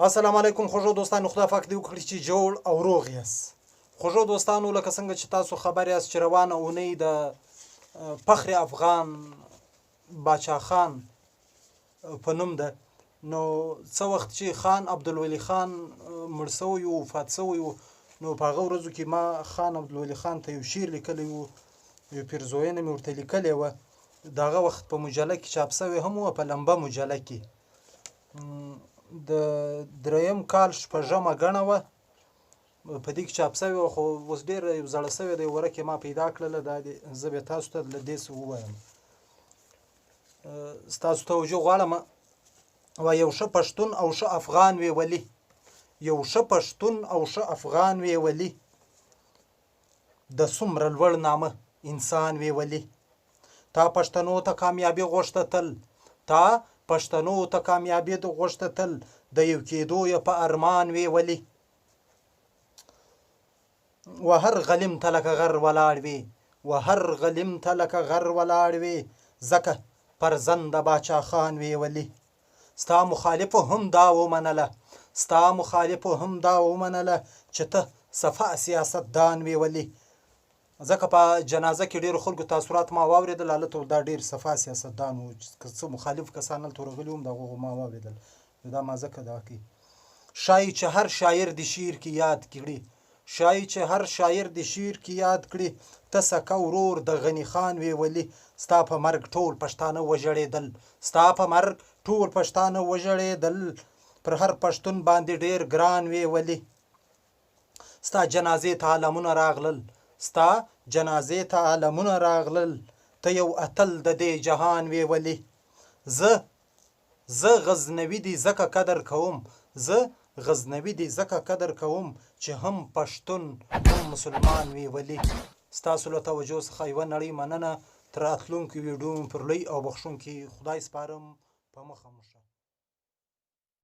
السلام علیکم خوږو دوستانو، خدای پاک دې وکړي چې جوړ او روغ یاست. خوږو دوستانو، لکه څنګه چې تاسو خبر یاست چې روانه اونۍ د فخر افغان باچا خان په نوم ده. نو څه وخت چې خان عبدالولي خان مړ شوی و، وفات شوی و، نو په هغه ورځو کې ما خان عبدالولي خان ته یو شعر لیکلی و، یو پیرزوینه مې ورته لیکلې وه. د هغه وخت په مجله کې چاپ شوې هم وه، په لمبه مجله کې د دریم کال شپږمه ګڼه وه، په دې کې چاپ شوې وه. خو اوس ډېره یو زړه شوې دی، ورکې ما پیدا کړله. دا دې زه به تاسو ته له دې څه ووایم، ستاسو توجه غواړم. وایي یو ښه پښتون او ښه افغان وي ولي، یو ښه پښتون او ښه افغان وي ولي، د څومره لوړ نامه انسان وي ولي. تا پښتنو ته کامیابي غوښته تل، تا پښتنو ته کامیابي غوښته تل، د یو کېدو یې په ارمان وي ولي. و هر غلیم ته لکه غر ولاړ وي، و هر غلیم ته لکه غر ولاړ وي، ځکه فرزند د باچا خان وي ولي. ستا مخالفو هم دا ومنله، ستا مخالفو هم دا ومنله چې ته صفا سیاستدان وي ولي. ځکه په جنازه کې ډېرو خلکو تاثرات ما واورېدل، هلته دا ډېر صفا سیاستدان و، که څه مخالف کسان هلته ورغلي وم، د هغو ما واورېدل. نو دا ما ځکه دا کوي. ښایي چې هر شاعر دې شعر کې یاد کړي، ښایي چې هر شاعر دې شعر کې یاد کړي، ته سکه ورور د غني خان وې ولي. ستا په مرګ ټول پښتانه وژړېدل، ستا په مرګ ټول پښتانه وژړېدل، پر هر پښتون باندې ډېر ګران وې ولي. ستا جنازې ته عالمونه راغلل، ستا جنازې ته عالمونه راغلل، ته یو اتل د دې جهان وې ولي. زه زه غزنوي دي ځکه قدر کوم، زه غزنوي دي ځکه قدر کوم چې هم پښتون هم مسلمان وي ولي. ستاسو له توجه څخه یوه نړۍ مننه. تر راتلونکي ویډیو مې پر لوی او بخښونکي خدای سپارم. په مخه مو ښه.